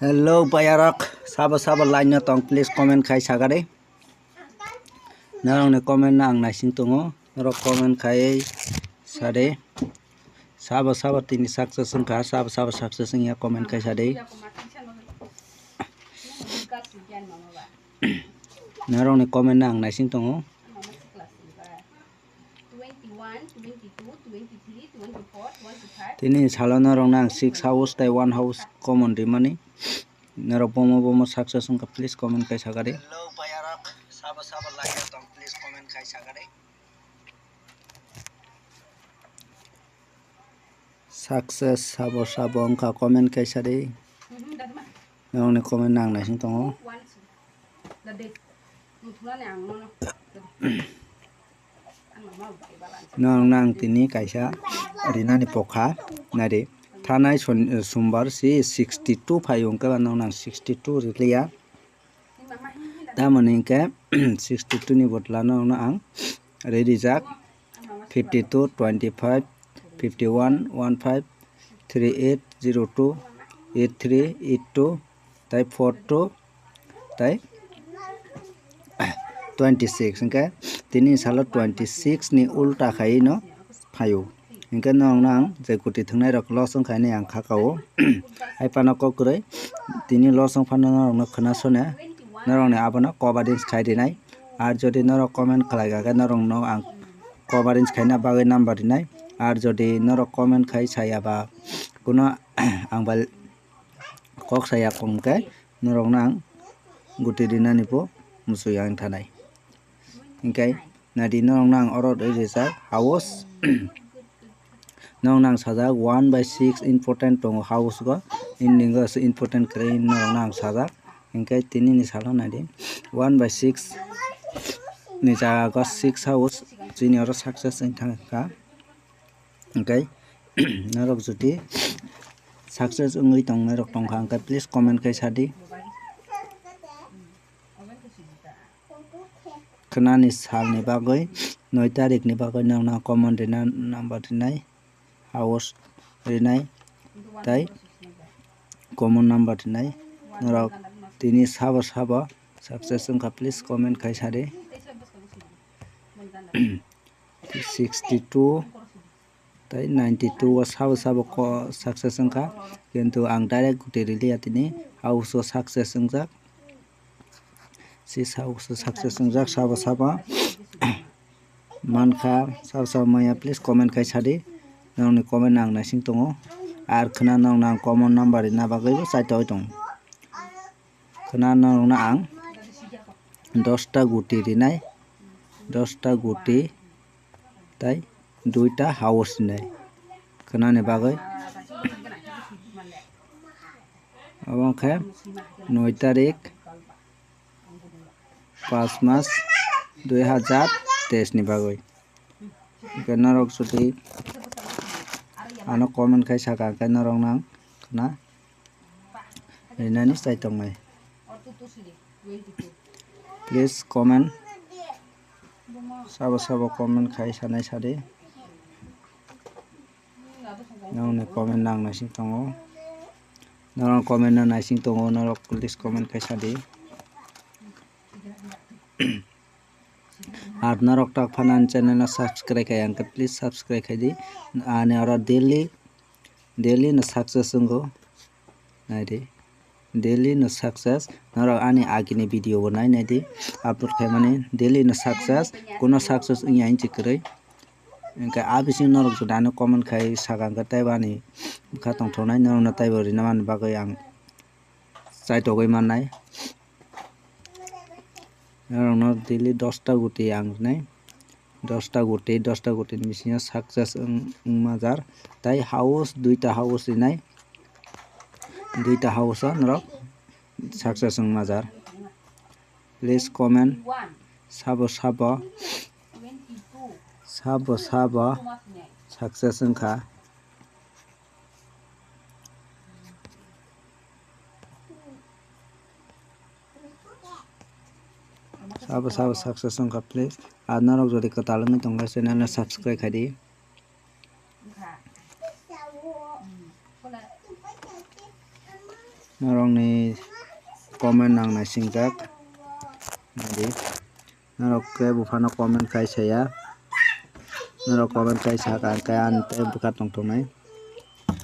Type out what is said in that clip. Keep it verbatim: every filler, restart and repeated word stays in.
Hello bayarok, sabo sabo line no tong, please comment khai sagadi. Norokni comment no ang naising tongo, norok comment khai sadi. Sabo sabo tini success wngkha, sabo sabo success wngya comment khai sadi. Norokni comment no ang naising tongo. Tini salo norokno ang six house tei one house common rimani. Norok bomo bomo success wngkha, please comment khai sagadi. Hello bayarok, sabo sabo line no tong, please comment khai sagadi. Success sabo sabo wngkha, comment khai sadi. Norokni comment no ang naising tongo. Norokno ang tini kaisa rinani pokha naidi. Thanai son-, sombar si sixty two phaio, hwnkhe ba norokno ang sixty two riliya. Tamoni hwnkhe sixty two ni botla norokno ang rijak fifty two, twenty five, fifty one, one five, three eight, zero two, eight three, eight two, tei four two, tei twenty six, hwnkhe tini salo twenty six ni ulta khaino phaio. Hwnkhe norokno ang je guti thwngnairok loss wngkha hinwi ang kha kao. Hai phano kok kwrwi tini loss wng phano norokno khwna sone, norokni abono coverage khai rinai. Ar jodi norok comment khlai kha khe norokno ang coverage khaina bagwi number rinai. Ar jodi norok comment khai saya ba kuno ang bai kok saya kong khe norokno ang guti rinani bo muchung yang thanai. Hwnkhe naidi norokno ang oro rijak house. Norokno ang sajak one by six important tongo house go, ending go se important kwrwi norokno ang sajak. Hwnkhe tini ni salo naidi one by six ni jaga go six house chini oro success wng thang kha. Hwnkhe norok jodi success wngwi tongnairok tongkha hwnkhe please comment khai sadi. Khwnani salni bagwi noi tarikni bagwi nokna common rina number rinai, house rinai tei common number rinai. Norok tini sabo sabo success wngkha please comment khai sadi. Sixty two tei ninety two o sabo sabo ko success wngkha, kintu ang direct guti riliya tini, house o success wngjak, si house o success wngjak sabo sabo mankha, sabo sabo maya please comment khai sadi, nokni comment ang naising tongo, ar khwna nokno ang common number rina bagwi bo chaitogwi tongo. Khwna norokno ang dosta guti rinai, dosta guti tei duita house rinai khwnani bagwi. Obo khe noi tarik, pas mas, dui hazar teis ni bagwi. Hwnkhe norok jodi ano comment khai saka, hwnkhe norok nang khwna rinani chai tongnai. Please comment, sabo sabo comment khai sanai sadi. Nokni comment nang naising tongo, norok comment no naising tongo, norok please comment khai sadi. Ar norok tak phano ani channel no subscribe khai, ang khe please subscribe khai di. Ani oro daily, daily no success wngo. Naidi, daily no success. Norok ani agini video bo nai naidi, upload khaimani daily no success. Kuno success wngya hinchi kwrwi. Hwnkhe a bisingo norok jodi ano comment khai saka, hwnkhe teibo ani bwkha tongthoknai, norokno teibo rina mani bagwi ang chaitogwi mannai. Norokno daily dosta guti ang rinai, dosta guti, dosta guti ni bisingo success wng, wngma jar. Tai house, duita house rinai, duita house o norok success wngma jar. Please comment, sabo sabo, sabo sabo success wngkha. Sabo sabo success wngkha, please. Ar norok jodi kwtal wngwi tongkha, channel no subscribe khai di. Norokni comment nang naisingjak. Nadi. Norok khe buphano comment khai saya. Norok comment khai saka hwnkhe ani tei bwkha tongthoknai.